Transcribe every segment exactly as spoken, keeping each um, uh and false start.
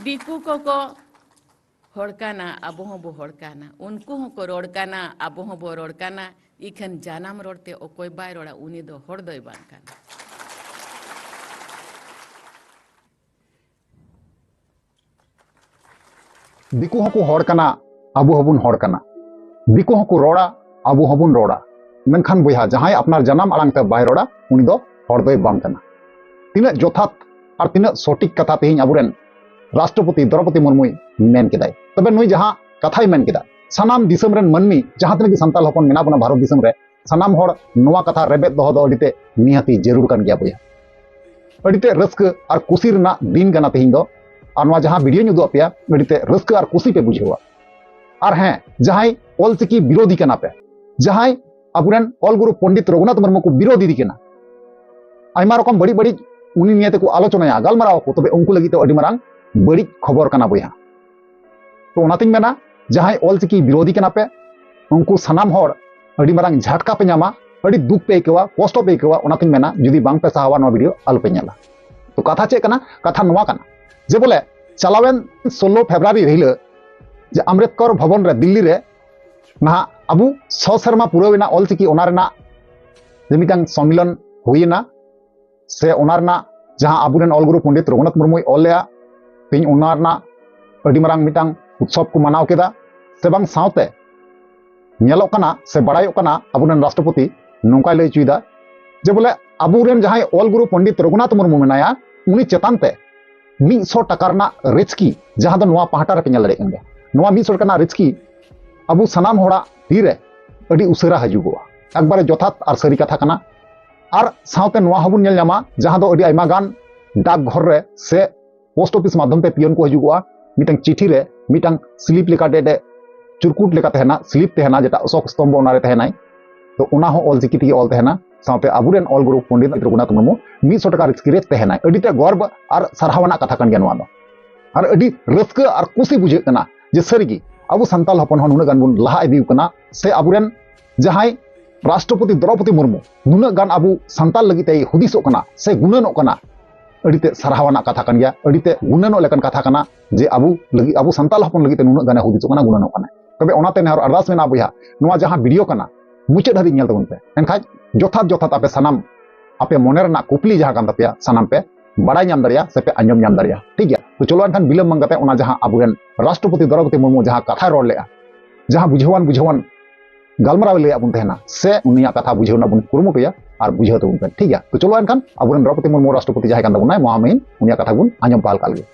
ᱫᱤᱠᱩ ᱠᱚᱠᱚ ᱦᱚᱲ ᱠᱟᱱᱟ, ᱟᱵᱚ ᱦᱚᱸᱵᱚ ᱦᱚᱲ ᱠᱟᱱᱟ᱾ ᱩᱱᱠᱩ ᱦᱚᱸᱠᱚ ᱨᱚᱲ ᱠᱟᱱᱟ, ᱟᱵᱚ ᱦᱚᱸᱵᱚ ᱨᱚᱲ ᱠᱟᱱᱟ᱾ ᱤᱠᱷᱟᱹᱱ ᱡᱟᱱᱟᱢ ᱨᱚᱲ ᱛᱮ ᱚᱠᱚᱭ ᱵᱟᱭ ᱨᱚᱲᱟ, ᱩᱱᱤ ᱫᱚ ᱦᱚᱲ ᱫᱚᱭ ᱵᱟᱝ ᱠᱟᱱᱟ᱾ ᱫᱤᱠᱩ ᱦᱚᱸᱠᱚ ᱦᱚᱲ ᱠᱟᱱᱟ, ᱟᱵᱚ ᱦᱚᱸᱵᱚᱱ ᱦᱚᱲ ᱠᱟᱱᱟ᱾ ᱫᱤᱠᱩ ᱦᱚᱸᱠᱚ ᱨᱚᱲᱟ, ᱟᱵᱚ ᱦᱚᱸᱵᱚᱱ ᱨᱚᱲᱟ᱾ ᱢᱮᱱᱠᱷᱟᱱ ᱵᱚᱭᱦᱟ, ᱡᱟᱦᱟᱸᱭ ᱟᱯᱱᱟᱨ ᱡᱟᱱᱟᱢ ᱟᱲᱟᱝ ᱛᱮ ᱵᱟᱭ ᱨᱚᱲᱟ, ᱩᱱᱤ ᱫᱚ ᱦᱚᱲ ᱫᱚᱭ ᱵᱟᱝ ᱠᱟᱱᱟ᱾ ᱛᱤᱱᱟᱹᱜ ᱡᱚᱛᱷᱟᱛ ᱟᱨ ᱛᱤᱱᱟᱹᱜ ᱥᱚᱴᱷᱤᱠ ᱠᱟᱛᱷᱟ ᱛᱮᱦᱮᱧ ᱟᱵᱚᱨᱮᱱ ᱨᱟᱥᱴᱨᱚᱯᱚᱛᱤ ᱫᱨᱚᱯᱚᱫᱤ ᱢᱩᱨᱢᱩᱭ ᱢᱮᱱ ᱠᱮᱫᱟᱭ᱾ ᱛᱚᱵᱮ ᱱᱩᱭ ᱡᱟᱦᱟᱸ ᱠᱟᱛᱷᱟᱭ ᱢᱮᱱ ᱠᱮᱫᱟ, ᱥᱟᱱᱟᱢ ᱫᱤᱥᱚᱢ ᱨᱮᱱ ᱢᱟᱹᱱᱢᱤ, ᱡᱟᱦᱟᱸ ᱛᱤᱱᱟᱹᱜ ᱜᱮ ᱥᱟᱱᱛᱟᱲ ᱦᱚᱯᱚᱱ ᱢᱮᱱᱟᱜ ᱵᱚᱱᱟ ᱵᱷᱟᱨᱚᱛ ᱫᱤᱥᱚᱢ ᱨᱮ, ᱥᱟᱱᱟᱢ ᱦᱚᱲ ᱱᱚᱣᱟ ᱠᱟᱛᱷᱟ ᱨᱮᱵᱮᱫ ᱫᱚᱦᱚ ᱫᱚ ᱟᱹᱰᱤ ᱛᱮ ᱱᱤᱦᱟᱹᱛᱤ ᱡᱟᱹᱨᱩᱲ ᱠᱟᱱ ᱜᱮᱭᱟ ᱵᱚᱭᱦᱟ᱾ ᱟᱹᱰᱤ ᱛᱮ ᱨᱟᱹᱥᱠᱟᱹ ᱟᱨ ᱠᱩᱥᱤ ᱨᱮᱱᱟᱜ ᱫᱤᱱ ᱠᱟᱱᱟ ᱛᱮᱦᱮᱧ ᱫᱚ᱾ ᱟᱨ ᱱᱚᱣᱟ ᱡᱟᱦᱟᱸ ᱵᱷᱤᱰᱤᱭᱳᱧ ᱩᱫᱩᱜ ᱟᱯᱮᱭᱟ, ᱟᱹᱰᱤ ᱛᱮ ᱨᱟᱹᱥᱠᱟᱹ ᱟᱨ ᱠᱩᱥᱤ ᱯᱮ ᱵᱩᱡᱷᱟᱹᱣᱟ᱾ ᱟᱨ ᱦᱮᱸ, ᱡᱟᱦᱟᱸᱭ ᱚᱞᱪᱤᱠᱤ ᱵᱤᱨᱳᱫᱷᱤ ᱠᱟᱱᱟ ᱯᱮ, ᱡᱟᱦᱟᱸᱭ ᱟᱵᱚᱨᱮᱱ ᱚᱞ ᱜᱩᱨᱩ ᱯᱚᱱᱰᱤᱛ ᱨᱚᱜᱷᱩᱱᱟᱛᱷ ᱢᱩᱨᱢᱩ ᱠᱚ ᱵᱤᱨᱳᱫᱷᱤ ᱠᱟᱱᱟ, ᱟᱭᱢᱟ ᱨᱚᱠᱚᱢ ᱵᱟᱹᱲᱤᱡ ᱵᱟᱹᱲᱤᱡ ᱩᱱᱤ ᱱᱤᱭᱮ ᱛᱮᱠᱚ ᱟᱞᱳᱪᱚᱱᱟᱭᱟ, ᱜᱟᱞᱢᱟᱨᱟᱣ ᱟᱠᱚ, ᱛᱚᱵᱮ ᱩᱱᱠᱩ ᱞᱟᱹᱜᱤᱫ ᱛᱮ ᱟᱹᱰᱤ ᱢᱟᱨᱟᱝ ᱵᱟᱹᱲᱤᱡ ᱠᱷᱚᱵᱚᱨ ᱠᱟᱱᱟ ᱵᱚᱭᱦᱟ᱾ ᱛᱚ ᱚᱱᱟᱛᱤᱧ ᱢᱮᱱᱟ, ᱡᱟᱦᱟᱸᱭ ᱚᱞᱪᱤᱠᱤ ᱵᱤᱨᱳᱫᱷᱤ ᱠᱟᱱᱟ ᱯᱮ, ᱩᱱᱠᱩ ᱥᱟᱱᱟᱢ ᱦᱚᱲ ᱟᱹᱰᱤ ᱢᱟᱨᱟᱝ ᱡᱷᱟᱴᱠᱟ ᱯᱮ ᱧᱟᱢᱟ, ᱟᱹᱰᱤ ᱫᱩᱠ ᱯᱮ ᱟᱹᱭᱠᱟᱹᱣᱟ, ᱠᱚᱥᱴᱚ ᱯᱮ ᱟᱹᱭᱠᱟᱹᱣᱟ᱾ ᱚᱱᱟᱛᱤᱧ ᱢᱮᱱᱟ, ᱡᱩᱫᱤ ᱵᱟᱝ ᱯᱮ ᱥᱟᱦᱟᱣᱟ ᱱᱚᱣᱟ ᱵᱷᱤᱰᱤᱭᱳ, ᱟᱞᱚ ᱯᱮ ᱧᱮᱞᱟ᱾ ᱛᱚ ᱠᱟᱛᱷᱟ ᱪᱮᱫ ᱠᱟᱱᱟ? ᱠᱟᱛᱷᱟ ᱱᱚᱣᱟ ᱠᱟᱱᱟ ᱡᱮ ᱵᱚᱞᱮ ᱪᱟᱞᱟᱣᱮᱱ ᱥᱳᱞᱳ ᱯᱷᱮᱵᱽᱨᱩᱣᱟᱨᱤ ᱦᱤᱞᱳᱜ ᱡᱮ ᱟᱢᱵᱮᱫᱽᱠᱚᱨ ᱵᱷᱚᱵᱚᱱ ᱨᱮ ᱫᱤᱞᱞᱤ ᱨᱮ ᱱᱟᱦᱟᱜ ᱟᱵᱚ ᱥᱚ ᱥᱮᱨᱢᱟ ᱯᱩᱨᱟᱹᱣ ᱮᱱᱟ ᱚᱞᱪᱤᱠᱤ, ᱚᱱᱟ ᱨᱮᱱᱟᱜ ᱡᱮ ᱢᱤᱫᱴᱟᱝ ᱥᱚᱢᱢᱮᱞᱚᱱ ᱦᱩᱭᱮᱱᱟ, ᱥᱮ ᱚᱱᱟ ᱨᱮᱱᱟᱜ ᱡᱟᱦᱟᱸ ᱟᱵᱚᱨᱮᱱ ᱚᱞ ᱜᱩᱨᱩ ᱯᱚᱱᱰᱤᱛ ᱨᱚᱜᱷᱩᱱᱟᱛᱷ ᱢᱩᱨᱢᱩᱭ ᱚᱞ ᱞᱮᱜᱼᱟ, ᱛᱮᱦᱮᱧ ᱚᱱᱟ ᱨᱮᱱᱟᱜ ᱟᱹᱰᱤ ᱢᱟᱨᱟᱝ ᱢᱤᱫᱴᱟᱝ ᱩᱛᱥᱚᱵ ᱠᱚ ᱢᱟᱱᱟᱣ ᱠᱮᱫᱟ᱾ ᱥᱮ ᱵᱟᱝ ᱥᱟᱶᱛᱮ ᱧᱮᱞᱚᱜ ᱠᱟᱱᱟ ᱥᱮ ᱵᱟᱲᱟᱭᱚᱜ ᱠᱟᱱᱟ, ᱟᱵᱚᱨᱮᱱ ᱨᱟᱥᱴᱨᱚᱯᱚᱛᱤ ᱱᱚᱝᱠᱟᱭ ᱞᱟᱹᱭ ᱦᱚᱪᱚᱭᱮᱫᱟ ᱡᱮ ᱵᱚᱞᱮ ᱟᱵᱚᱨᱮᱱ ᱡᱟᱦᱟᱸᱭ ᱚᱞ ᱜᱩᱨᱩ ᱯᱚᱱᱰᱤᱛ ᱨᱚᱜᱷᱩᱱᱟᱛᱷ ᱢᱩᱨᱢᱩ ᱢᱮᱱᱟᱭᱟ, ᱩᱱᱤ ᱪᱮᱛᱟᱱ ᱛᱮ ᱢᱤᱫ ᱥᱚ ᱴᱟᱠᱟ ᱨᱮᱱᱟᱜ ᱨᱤᱪᱠᱤ, ᱡᱟᱦᱟᱸ ᱫᱚ ᱱᱚᱣᱟ ᱯᱟᱦᱴᱟ ᱨᱮᱯᱮ ᱧᱮᱞ ᱫᱟᱲᱮᱭᱟᱜ ᱠᱟᱱ ᱜᱮᱭᱟ, ᱱᱚᱣᱟ ᱢᱤᱫ ᱥᱚ ᱴᱟᱠᱟ ᱨᱮᱱᱟᱜ ᱨᱤᱪᱠᱤ ᱟᱵᱚ ᱥᱟᱱᱟᱢ ᱦᱚᱲᱟᱜ ᱛᱤᱨᱮ ᱟᱹᱰᱤ ᱩᱥᱟᱹᱨᱟ ᱦᱤᱡᱩᱜᱚᱜᱼᱟ᱾ ᱮᱠᱵᱟᱨᱮ ᱡᱚᱛᱷᱟᱛ ᱟᱨ ᱥᱟᱹᱨᱤ ᱠᱟᱛᱷᱟ ᱠᱟᱱᱟ᱾ ᱟᱨ ᱥᱟᱶᱛᱮ ᱱᱚᱣᱟ ᱦᱚᱸᱵᱚᱱ ᱧᱮᱞ ᱧᱟᱢᱟ, ᱡᱟᱦᱟᱸ ᱫᱚ ᱟᱹᱰᱤ ᱟᱭᱢᱟ ᱜᱟᱱ ᱰᱟᱠ ᱜᱷᱚᱨ ᱨᱮ ᱥᱮ ᱯᱳᱥᱴ ᱚᱯᱷᱤᱥ ᱢᱟᱫᱽᱫᱷᱚᱢ ᱛᱮ ᱯᱤᱭᱚᱱ ᱠᱚ ᱦᱤᱡᱩᱜᱚᱜᱼᱟ, ᱢᱤᱫᱴᱟᱝ ᱪᱤᱴᱷᱤ ᱨᱮ ᱢᱤᱫᱴᱟᱝ ᱥᱞᱤᱯ ᱞᱮᱠᱟ ᱰᱮ-, ᱰᱮ-, ᱪᱩᱨᱠᱩᱴ ᱞᱮᱠᱟ ᱛᱟᱦᱮᱱᱟ, ᱥᱞᱤᱯ ᱛᱟᱦᱮᱱᱟ, ᱡᱮᱴᱟ ᱚᱥᱳᱠ ᱥᱛᱚᱢᱵᱷᱚ ᱚᱱᱟ ᱨᱮ ᱛᱟᱦᱮᱱᱟᱭ᱾ ᱛᱚ ᱚᱱᱟ ᱦᱚᱸ ᱚᱞ ᱪᱤᱠᱤ ᱛᱮᱜᱮ ᱚᱞ ᱛᱟᱦᱮᱱᱟ, ᱥᱟᱶᱛᱮ ᱟᱵᱚᱨᱮᱱ ᱚᱞ ᱜᱩᱨᱩ ᱯᱚᱱᱰᱤᱛ ᱨᱚᱜᱷᱩᱱᱟᱛᱷ ᱢᱩᱨᱢᱩ ᱢᱤᱫ ᱥᱚ ᱴᱟᱠᱟ ᱨᱤᱪᱠᱤ ᱨᱮ ᱛᱟᱦᱮᱱᱟᱭ᱾ ᱟᱹᱰᱤ ᱛᱮ ᱜᱚᱨᱵ ᱟᱨ ᱥᱟᱨᱦᱟᱣ ᱟᱱᱟᱜ ᱠᱟᱛᱷᱟ ᱠᱟᱱ ᱜᱮᱭᱟ ᱱᱚᱣᱟ ᱫᱚ᱾ ᱟᱨ ᱟᱹᱰᱤ ᱨᱟᱹᱥᱠᱟᱹ ᱟᱨ ᱠᱩᱥᱤ ᱵᱩᱡᱷᱟᱹᱜ ᱠᱟᱱᱟ ᱡᱮ ᱥᱟᱹᱨᱤᱜᱮ ᱟᱵᱚ ᱥᱟᱱᱛᱟᱲ ᱦᱚᱯᱚᱱ ᱦᱚᱸ ᱱᱩᱱᱟᱹᱜ ᱜᱟᱱ ᱵᱚᱱ ᱞᱟᱦᱟ ᱤᱫᱤ ᱠᱟᱱᱟ, ᱥᱮ ᱟᱵᱚᱨᱮᱱ ᱡᱟᱦᱟᱸᱭ ᱨᱟᱥᱴᱨᱚᱯᱚᱛᱤ ᱫᱨᱚᱯᱚᱫᱤ ᱢᱩᱨᱢᱩ ᱱᱩᱱᱟᱹᱜ ᱜᱟᱱ ᱟᱵᱚ ᱥᱟᱱᱛᱟᱲ ᱞᱟᱹᱜᱤᱫ ᱛᱮᱭ ᱦᱩᱫᱤᱥᱚᱜ ᱠᱟᱱᱟ ᱥᱮ ᱜᱩᱱᱟᱹᱱᱚᱜ ᱠᱟᱱᱟ, ᱟᱹᱰᱤ ᱛᱮ ᱥᱟᱨᱦᱟᱣ ᱟᱱᱟᱜ ᱠᱟᱛᱷᱟ ᱠᱟᱱ ᱜᱮᱭᱟ, ᱟᱹᱰᱤ ᱛᱮ ᱜᱩᱱᱟᱹᱱᱚᱜ ᱞᱮᱠᱟᱱ ᱠᱟᱛᱷᱟ ᱠᱟᱱᱟ ᱡᱮ ᱟᱵᱚ ᱞᱟᱹᱜᱤᱫ, ᱟᱵᱚ ᱥᱟᱱᱛᱟᱲ ᱦᱚᱯᱚᱱ ᱞᱟᱹᱜᱤᱫ ᱛᱮ ᱱᱩᱱᱟᱹᱜ ᱜᱟᱱᱮ ᱦᱩᱫᱤᱥᱚᱜ ᱠᱟᱱᱟ, ᱜᱩᱱᱟᱹᱱᱚᱜ ᱠᱟᱱᱟ᱾ ᱛᱚᱵᱮ ᱚᱱᱟᱛᱮ ᱱᱮᱦᱚᱨ ᱟᱨᱫᱟᱥ ᱢᱮᱱᱟᱜᱼᱟ ᱵᱚᱭᱦᱟ, ᱱᱚᱣᱟ ᱡᱟᱦᱟᱸ ᱵᱷᱤᱰᱤᱭᱳ ᱠᱟᱱᱟ ᱢᱩᱪᱟᱹᱫ ᱦᱟᱹᱵᱤᱡ ᱧᱮᱞ ᱛᱟᱵᱚᱱ ᱯᱮ, ᱮᱱᱠᱷᱟᱡ ᱡᱚᱛᱷᱟᱛ ᱡᱚᱛᱷᱟᱛ ᱟᱯᱮ ᱥᱟᱱᱟᱢ ᱟᱯᱮ ᱢᱚᱱᱮ ᱨᱮᱱᱟᱜ ᱠᱩᱠᱞᱤ ᱡᱟᱦᱟᱸ ᱠᱟᱱ ᱛᱟᱯᱮᱭᱟ ᱥᱟᱱᱟᱢ ᱯᱮ ᱵᱟᱲᱟᱭ ᱧᱟᱢ ᱫᱟᱲᱮᱭᱟᱜᱼᱟ ᱥᱮ ᱯᱮ ᱟᱸᱡᱚᱢ ᱧᱟᱢ ᱫᱟᱲᱮᱭᱟᱜᱼᱟ᱾ ᱴᱷᱤᱠ ᱜᱮᱭᱟ, ᱛᱚ ᱪᱚᱞᱚ ᱮᱱᱠᱷᱟᱱ ᱵᱤᱞᱚᱢ ᱵᱟᱝ ᱠᱟᱛᱮ ᱚᱱᱟ ᱡᱟᱦᱟᱸ ᱟᱵᱚᱨᱮᱱ ᱨᱟᱥᱴᱨᱚᱯᱚᱛᱤ ᱫᱨᱚᱣᱯᱚᱫᱤ ᱢᱩᱨᱢᱩ ᱡᱟᱦᱟᱸ ᱠᱟᱛᱷᱟᱭ ᱨᱚᱲ ᱞᱮᱜᱼᱟ, ᱡᱟᱦᱟᱸ ᱵᱩᱡᱷᱟᱹᱣᱟᱱ ᱵᱩᱡᱷᱟᱹᱣᱟᱱ ᱜᱟᱞᱢᱟᱨᱟᱣ ᱮ ᱞᱟᱹᱭᱟᱫ ᱵᱚᱱ ᱛᱟᱦᱮᱱᱟ, ᱥᱮ ᱩᱱᱤᱭᱟᱜ ᱠᱟᱛᱷᱟ ᱵᱩᱡᱷᱟᱹᱣ ᱨᱮᱱᱟᱜ ᱵᱚᱱ ᱠᱩᱨᱩᱢᱩᱴᱩᱭᱟ ᱟᱨ ᱵᱩᱡᱷᱟᱹᱣ ᱛᱟᱵᱚᱱ ᱯᱮ᱾ ᱴᱷᱤᱠ ᱜᱮᱭᱟ, ᱛᱚ ᱪᱚᱞᱚ ᱮᱱᱠᱷᱟᱱ ᱟᱵᱚᱨᱮᱱ ᱫᱨᱚᱣᱯᱚᱫᱤ ᱢᱩᱨᱢᱩ ᱨᱟᱥᱴᱨᱚᱯᱚᱛᱤ ᱡᱟᱦᱟᱸᱭ ᱠᱟᱱ ᱛᱟᱵᱚᱱᱟᱭ, ᱢᱚᱦᱟᱢᱤᱦᱤᱱ, ᱩᱱᱤᱭᱟᱜ ᱠᱟᱛᱷᱟ ᱵᱚᱱ ᱟᱸᱡᱚᱢ ᱯᱟᱦᱟᱞ ᱠᱟᱜ ᱞᱮᱜᱮ᱾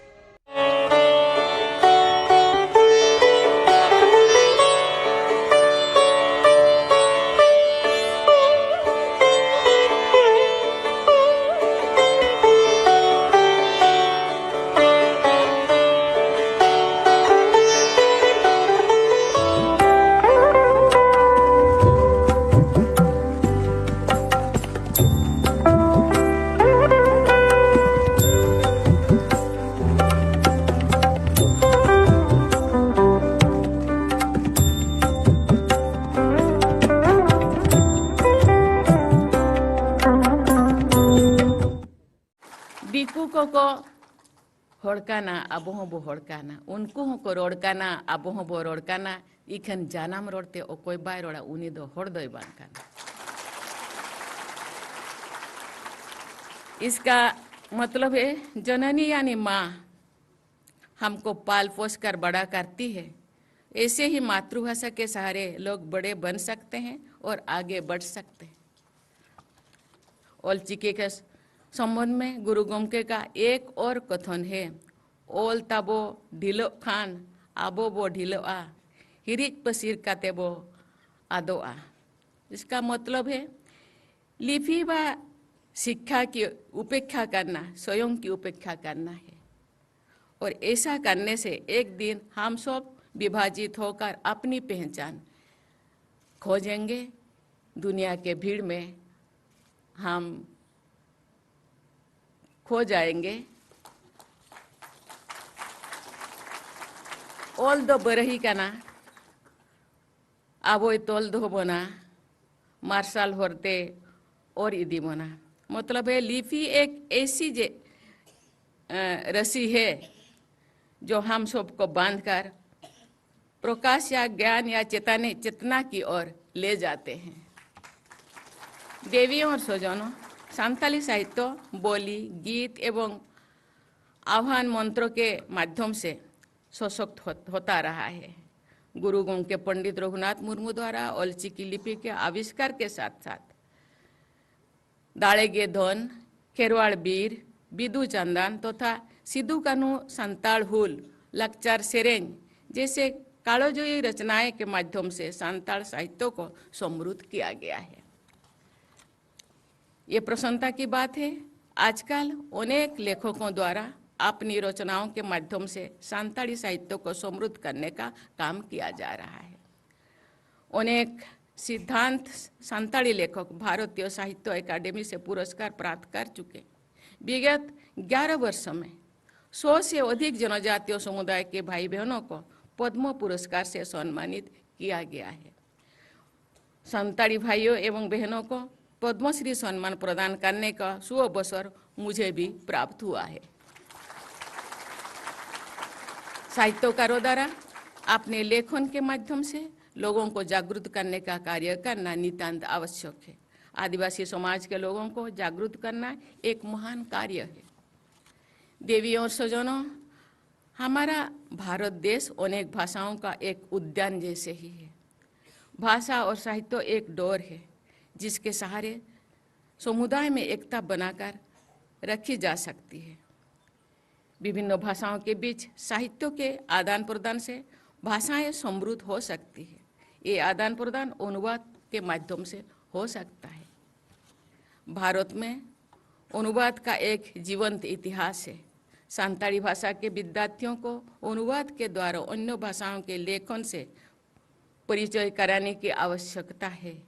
ᱫᱤᱠᱩ ᱠᱚᱠᱚ ᱦᱚᱲ ᱠᱟᱱᱟ, ᱟᱵᱚ ᱦᱚᱸᱵᱚ ᱦᱚᱲ ᱠᱟᱱᱟ᱾ ᱩᱱᱠᱩ ᱦᱚᱸᱠᱚ ᱨᱚᱲ ᱠᱟᱱᱟ, ᱟᱵᱚ ᱦᱚᱸᱵᱚ ᱨᱚᱲ ᱠᱟᱱᱟ᱾ ᱤᱠᱷᱟᱹᱱ ᱡᱟᱱᱟᱢ ᱨᱚᱲ ᱛᱮ ᱚᱠᱚᱭ ᱵᱟᱭ ᱨᱚᱲᱟ, ᱩᱱᱤ ᱫᱚ ᱦᱚᱲ ᱫᱚᱭ ᱵᱟᱝ ᱠᱟᱱᱟ᱾ इसका मतलब है, जननी यानी माँ हमको पाल पोस कर बड़ा करती है। ऐसे ही मातृभाषा के सहारे लोग बड़े बन सकते हैं और आगे बढ़ सकते हैं। ᱚᱞᱪᱤᱠᱤ ᱠᱮ ᱥᱚᱢᱵᱚᱱᱫᱷ ᱢᱮ ᱜᱩᱨᱩ ᱜᱚᱢᱠᱮ ᱠᱟ ᱮᱠ ᱚᱨ ᱠᱚᱛᱷᱚᱱ ᱦᱮ, ᱚᱞ ᱛᱟᱵᱚ ᱰᱷᱤᱞᱚᱜ ᱠᱷᱟᱱ ᱟᱵᱚ ᱵᱚ ᱰᱷᱤᱞᱚᱜᱼᱟ, ᱦᱤᱨᱤᱡ ᱯᱟᱹᱥᱤᱨ ᱠᱟᱛᱮ ᱵᱚ ᱟᱫᱚᱜᱼᱟ᱾ इसका मतलब है, लिपि व शिक्षा की उपेक्षा करना स्वयं की उपेक्षा करना है। और ऐसा करने से एक दिन हम सब विभाजित होकर अपनी पहचान खोजेंगे। दुनिया के भीड़ में हम खो जाएंगे। ᱚᱞ ᱫᱚ ᱵᱟᱨᱟᱦᱤ ᱠᱟᱱᱟ, ᱟᱵᱚᱭ ᱛᱚᱞ ᱫᱚᱦᱚ ᱵᱚᱱᱟ, ᱢᱟᱨᱥᱟᱞ ᱦᱚᱨᱛᱮ ᱚᱨ ᱤᱫᱤ ᱵᱚᱱᱟ᱾ मतलब है, लिपि एक ऐसी जे अ, रस्सी है जो हम सबको बांधकर प्रकाश या ज्ञान या चेताने, चेतना की ओर ले जाते हैं। देवियों और स्वजनों, संताली साहित्य बोली, गीत एवं आह्वान मंत्रों के माध्यम से सशक्त हो-, होता रहा है। गुरु गंके पंडित रघुनाथ मुर्मू द्वारा ओलचिकी लिपि के आविष्कार के साथ साथ दाड़ेगे धन, खेरवाड़ बीर, बिदु चंदन तथा सिदु कान्हू संताल हुल, लकचार सेरेंज जैसे कालोजयी रचनाएं के माध्यम से संताल साहित्य को समृद्ध किया गया है। ये प्रसन्नता की बात है, आजकल अनेक लेखकों द्वारा अपनी रचनाओं के माध्यम से संताली साहित्य को समृद्ध करने का काम किया जा रहा है। अनेक सिद्धांत संताली लेखक भारतीय साहित्य एकेडमी से पुरस्कार प्राप्त कर चुके। विगत ग्यारह वर्षों में सौ से अधिक जनजातीय समुदाय के भाई बहनों को पद्म पुरस्कार से सम्मानित किया गया है। संताली भाइयों एवं बहनों को पद्मश्री सम्मान प्रदान करने का सुअवसर मुझे भी प्राप्त हुआ है। साहित्यकारों द्वारा अपने लेखन के माध्यम से लोगों को जागरूक करने का कार्य करना नितांत आवश्यक है। आदिवासी समाज के लोगों को जागरूक करना एक महान कार्य है। देवी और स्वजनों, हमारा भारत देश अनेक भाषाओं का एक उद्यान जैसे ही है। भाषा और साहित्य एक डोर है, जिसके सहारे समुदाय में एकता बनाकर रखी जा सकती है। विभिन्न भाषाओं के बीच साहित्य के आदान प्रदान से भाषाएं समृद्ध हो सकती है। ये आदान प्रदान अनुवाद के माध्यम से हो सकता है। भारत में अनुवाद का एक जीवंत इतिहास है। संताली भाषा के विद्यार्थियों को अनुवाद के द्वारा अन्य भाषाओं के लेखन से परिचय कराने की आवश्यकता है।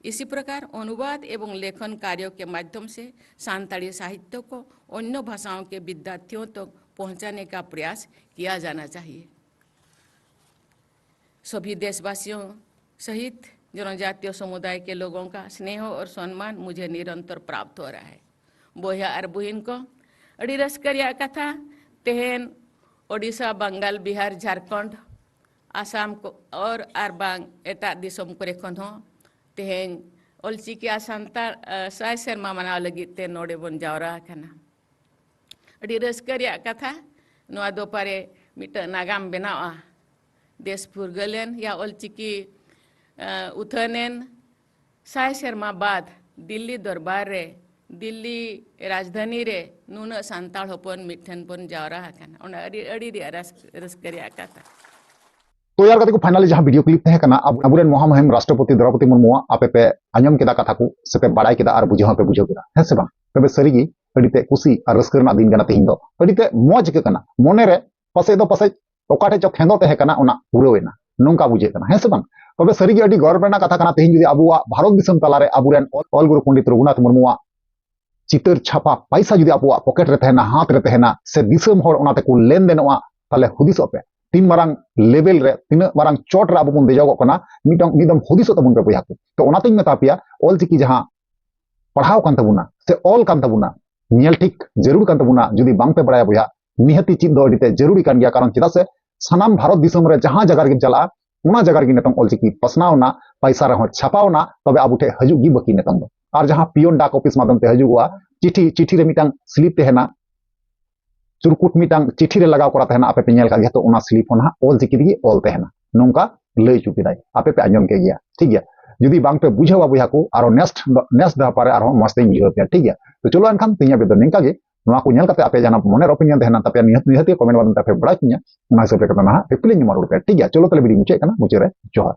इसी प्रकार अनुवाद एवं लेखन कार्यों के माध्यम से संताली साहित्य को अन्य भाषाओं के विद्यार्थियों तक पहुंचाने का प्रयास किया जाना चाहिए। सभी देशवासियों सहित जनजातीय समुदाय के लोगों का स्नेह और सम्मान मुझे निरंतर प्राप्त हो रहा है। बोया और बुहिन को ᱟᱹᱰᱤ ᱨᱟᱹᱥᱠᱟᱹ ᱨᱮᱭᱟᱜ ᱠᱟᱛᱷᱟ, ᱛᱮᱦᱮᱧ ᱳᱰᱤᱥᱟ, ᱵᱟᱝᱜᱟᱞ, ᱵᱤᱦᱟᱨ, ᱡᱷᱟᱲᱠᱷᱚᱸᱰ, ᱟᱥᱟᱢ ᱠᱚ, ᱚᱨ ᱟᱨ ᱵᱟᱝ ᱮᱴᱟᱜ ᱫᱤᱥᱚᱢ ᱠᱚᱨᱮ ᱠᱷᱚᱱ ᱦᱚᱸ ᱛᱮᱦᱮᱧ ᱚᱞᱪᱤᱠᱤ ᱟᱨ ᱥᱟᱱᱛᱟᱲ ᱥᱟᱭ ᱥᱮᱨᱢᱟ ᱢᱟᱱᱟᱣ ᱞᱟᱹᱜᱤᱫ ᱛᱮ ᱱᱚᱰᱮ ᱵᱚᱱ ᱡᱟᱣᱨᱟ ᱟᱠᱟᱱᱟ᱾ ᱟᱹᱰᱤ ᱨᱟᱹᱥᱠᱟᱹ ᱨᱮᱭᱟᱜ ᱠᱟᱛᱷᱟ᱾ ᱱᱚᱣᱟ ᱫᱚ ᱯᱟᱨᱮ ᱢᱤᱫᱴᱟᱝ ᱱᱟᱜᱟᱢ ᱵᱮᱱᱟᱣᱼᱟ᱾ ᱫᱮᱥ ᱯᱷᱩᱨᱜᱟᱹᱞᱮᱱ ᱭᱟ ᱚᱞᱪᱤᱠᱤ ᱩᱛᱷᱟᱹᱱᱮᱱ ᱥᱟᱭ ᱥᱮᱨᱢᱟ ᱵᱟᱫ ᱫᱤᱞᱞᱤ ᱫᱚᱨᱵᱟᱨ ᱨᱮ, ᱫᱤᱞᱞᱤ ᱨᱟᱡᱽᱫᱷᱟᱱᱤ ᱨᱮ ᱱᱩᱱᱟᱹᱜ ᱥᱟᱱᱛᱟᱲ ᱦᱚᱯᱚᱱ ᱢᱤᱫ ᱴᱷᱮᱱ ᱵᱚᱱ ᱡᱟᱣᱨᱟ ᱟᱠᱟᱱᱟ᱾ ᱚᱱᱟ ᱟᱹᱰᱤ ᱟᱹᱰᱤ ᱨᱮᱭᱟᱜ ᱨᱟᱹᱥᱠᱟᱹ ᱨᱟᱹᱥᱠᱟᱹ ᱨᱮᱭᱟᱜ ᱠᱟᱛᱷᱟ᱾ ᱛᱚ ᱭᱟᱨ ᱜᱟᱛᱮ ᱠᱚ, finally ᱡᱟᱦᱟᱸ video clip ᱛᱟᱦᱮᱸ ᱠᱟᱱᱟ, ᱟᱵᱚ ᱟᱵᱚᱨᱮᱱ ᱢᱚᱦᱟᱢᱩᱦᱤᱢ ᱨᱟᱥᱴᱨᱚᱯᱚᱛᱤ ᱫᱨᱚᱣᱯᱚᱫᱤ ᱢᱩᱨᱢᱩᱣᱟᱜ ᱟᱯᱮ ᱯᱮ ᱟᱸᱡᱚᱢ ᱠᱮᱫᱟ ᱠᱟᱛᱷᱟ ᱠᱚ, ᱥᱮ ᱯᱮ ᱵᱟᱲᱟᱭ ᱠᱮᱫᱟ ᱟᱨ ᱵᱩᱡᱷᱟᱹᱣ ᱦᱚᱸᱯᱮ ᱵᱩᱡᱷᱟᱹᱣ ᱠᱮᱫᱟ, ᱦᱮᱸ ᱥᱮ ᱵᱟᱝ? ᱛᱚᱵᱮ ᱥᱟᱹᱨᱤᱜᱮ ᱟᱹᱰᱤ ᱛᱮ ᱠᱩᱥᱤ ᱟᱨ ᱨᱟᱹᱥᱠᱟᱹ ᱨᱮᱱᱟᱜ ᱫᱤᱱ ᱠᱟᱱᱟ ᱛᱮᱦᱮᱧ ᱫᱚ᱾ ᱟᱹᱰᱤ ᱛᱮ ᱢᱚᱡᱽ ᱟᱹᱭᱠᱟᱹᱜ ᱠᱟᱱᱟ ᱢᱚᱱᱮ ᱨᱮ᱾ ᱯᱟᱥᱮᱡ ᱫᱚ ᱯᱟᱥᱮᱡ ᱚᱠᱟ ᱴᱷᱮᱡ ᱪᱚ ᱠᱷᱮᱸᱫᱚ ᱛᱟᱦᱮᱸ ᱠᱟᱱᱟ, ᱚᱱᱟ ᱯᱩᱨᱟᱹᱣ ᱮᱱᱟ, ᱱᱚᱝᱠᱟ ᱵᱩᱡᱷᱟᱹᱜ ᱠᱟᱱᱟ, ᱦᱮᱸ ᱥᱮ ᱵᱟᱝ? ᱛᱚᱵᱮ ᱥᱟᱹᱨᱤᱜᱮ ᱟᱹᱰᱤ ᱜᱚᱨᱚᱵᱽ ᱨᱮᱱᱟᱜ ᱠᱟᱛᱷᱟ ᱠᱟᱱᱟ, ᱛᱮᱦᱮᱧ ᱡᱩᱫᱤ ᱟᱵᱚᱣᱟᱜ ᱵᱷᱟᱨᱚᱛ ᱫᱤᱥᱚᱢ ᱛᱟᱞᱟᱨᱮ ᱟᱵᱚᱨᱮᱱ ᱚᱞ ᱚᱞ ᱜᱩᱨᱩ ᱯᱚᱱᱰᱤᱛ ᱨᱚᱜᱷᱩᱱᱟᱛᱷ ᱢᱩᱨᱢᱩᱣᱟᱜ ᱪᱤᱛᱟᱹᱨ ᱪᱷᱟᱯᱟ ᱯᱟᱭᱥᱟ ᱡᱩᱫᱤ ᱟᱵᱚᱣᱟᱜ ᱯᱚᱠᱮᱴ ᱨᱮ ᱛᱟᱦᱮᱱᱟ, ᱦᱟᱛ ᱨᱮ ᱛᱟᱦᱮᱱᱟ, ᱥᱮ ᱫᱤᱥᱚᱢ ᱦᱚᱲ ᱚᱱᱟ ᱛᱮᱠᱚ ᱞᱮᱱᱫᱮᱱᱚᱜᱼᱟ, ᱛᱟᱦᱞᱮ ᱦᱩᱫᱤᱥᱚᱜ ᱯᱮ, ᱛᱤᱱ ᱢᱟᱨᱟᱝ ᱞᱮᱵᱮᱞ ᱨᱮ, ᱛᱤᱱᱟᱹᱜ ᱢᱟᱨᱟᱝ ᱪᱚᱴ ᱨᱮ ᱟᱵᱚ ᱵᱚᱱ ᱫᱮᱡᱚᱜᱚᱜ ᱠᱟᱱᱟ᱾ ᱢᱤᱫᱴᱟᱝ ᱢᱤᱫ ᱫᱚᱢ ᱦᱩᱫᱤᱥᱚᱜ ᱛᱟᱵᱚᱱ ᱯᱮ ᱵᱚᱭᱦᱟ ᱠᱚ᱾ ᱛᱚ ᱚᱱᱟᱛᱤᱧ ᱢᱮᱛᱟ ᱯᱮᱭᱟ, ᱚᱞᱪᱤᱠᱤ ᱡᱟᱦᱟᱸ ᱯᱟᱲᱦᱟᱣ ᱠᱟᱱ ᱛᱟᱵᱚᱱᱟ ᱥᱮ ᱚᱞ ᱠᱟᱱ ᱛᱟᱵᱚᱱᱟ, ᱧᱮᱞ ᱴᱷᱤᱠ ᱡᱟᱹᱨᱩᱲ ᱠᱟᱱ ᱛᱟᱵᱚᱱᱟ᱾ ᱡᱩᱫᱤ ᱵᱟᱝ ᱯᱮ ᱵᱟᱲᱟᱭᱟ ᱵᱚᱭᱦᱟ, ᱱᱤᱦᱟᱹᱛᱤ ᱪᱮᱫ ᱫᱚ ᱟᱹᱰᱤ ᱛᱮ ᱡᱟᱹᱨᱩᱲᱤ ᱠᱟᱱ ᱜᱮᱭᱟ᱾ ᱠᱟᱨᱚᱱ ᱪᱮᱫᱟᱜ ᱥᱮ ᱥᱟᱱᱟᱢ ᱵᱷᱟᱨᱚᱛ ᱫᱤᱥᱚᱢ ᱨᱮ ᱡᱟᱦᱟᱸ ᱡᱟᱭᱜᱟ ᱨᱮᱜᱮᱢ ᱪᱟᱞᱟᱜᱼᱟ, ᱚᱱᱟ ᱡᱟᱭᱜᱟ ᱨᱮᱜᱮ ᱱᱤᱛᱚᱝ ᱚᱞᱪᱤᱠᱤ ᱯᱟᱥᱱᱟᱣ ᱮᱱᱟ, ᱯᱟᱭᱥᱟ ᱨᱮᱦᱚᱸ ᱪᱷᱟᱯᱟᱣ ᱮᱱᱟ, ᱛᱚᱵᱮ ᱟᱵᱚ ᱴᱷᱮᱱ ᱦᱤᱡᱩᱜ ᱜᱮ ᱵᱟᱹᱠᱤ ᱱᱤᱛᱚᱝ ᱫᱚ᱾ ᱟᱨ ᱡᱟᱦᱟᱸ ᱯᱤᱭᱚᱱ ᱰᱟᱠ ᱚᱯᱷᱤᱥ ᱢᱟᱫᱽᱫᱷᱚᱢ ᱛᱮ ᱦᱤᱡᱩᱜᱚᱜᱼᱟ, ᱪᱤᱴᱷᱤ, ᱪᱤᱴᱷᱤ ᱨᱮ ᱢᱤᱫᱴᱟᱝ ᱥᱞᱤᱯ ᱛᱟᱦᱮᱱᱟ, ᱪᱩᱨᱠᱩᱴ ᱢᱤᱫᱴᱟᱝ ᱪᱤᱴᱷᱤ ᱨᱮ ᱞᱟᱜᱟᱣ ᱠᱚᱨᱟ ᱛᱟᱦᱮᱱᱟ, ᱟᱯᱮ ᱯᱮ ᱧᱮᱞ ᱠᱟᱜ ᱜᱮᱭᱟ᱾ ᱛᱚ ᱚᱱᱟ ᱥᱞᱤᱯ ᱦᱚᱸ ᱱᱟᱦᱟᱜ ᱚᱞ ᱪᱤᱠᱤ ᱛᱮᱜᱮ ᱚᱞ ᱛᱟᱦᱮᱱᱟ, ᱱᱚᱝᱠᱟ ᱞᱟᱹᱭ ᱦᱚᱪᱚ ᱠᱮᱫᱟᱭ, ᱟᱯᱮ ᱯᱮ ᱟᱸᱡᱚᱢ ᱠᱮᱫ ᱜᱮᱭᱟ, ᱴᱷᱤᱠ ᱜᱮᱭᱟ᱾ ᱡᱩᱫᱤ ᱵᱟᱝ ᱯᱮ ᱵᱩᱡᱷᱟᱹᱣᱟ ᱵᱚᱭᱦᱟ ᱠᱚ, ᱟᱨᱚ next next ᱫᱷᱟᱯᱟ ᱨᱮ ᱟᱨᱦᱚᱸ ᱢᱚᱡᱽ ᱛᱮᱧ ᱵᱩᱡᱷᱟᱹᱣ ᱯᱮᱭᱟ, ᱴᱷᱤᱠ ᱜᱮᱭᱟ᱾ ᱛᱚ ᱪᱚᱞᱚ ᱮᱱᱠᱷᱟᱱ ᱛᱮᱦᱮᱧᱟᱜ video ᱫᱚ ᱱᱤᱝᱠᱟ ᱜᱮ᱾ ᱱᱚᱣᱟ ᱠᱚ ᱧᱮᱞ ᱠᱟᱛᱮ ᱟᱯᱮ ᱡᱟᱦᱟᱱᱟᱜ ᱢᱚᱱᱮᱨ opinion ᱛᱟᱦᱮᱱᱟ ᱛᱟᱯᱮᱭᱟ, ᱱᱤᱦᱟᱹᱛ ᱱᱤᱦᱟᱹᱛ ᱜᱮ comment ᱢᱟᱫᱽᱫᱷᱚᱢ ᱛᱮ ᱟᱯᱮ ᱵᱟᱲᱟᱭ ᱦᱚᱪᱚᱧᱟ, ᱚᱱᱟ ᱦᱤᱥᱟᱹᱵ ᱛᱮ ᱠᱟᱛᱮ ᱱᱟᱦᱟᱜ reply ᱤᱧ ᱮᱢᱟ ᱨᱩᱣᱟᱹᱲ ᱯᱮᱭᱟ, ᱴᱷᱤᱠ ᱜᱮᱭᱟ᱾ ᱪᱚᱞᱚ ᱛᱟᱦᱞᱮ video ᱢᱩᱪᱟᱹᱫ ᱠᱟᱱᱟ, ᱢᱩᱪᱟᱹᱫ ᱨᱮ ᱡᱚᱦᱟᱨ᱾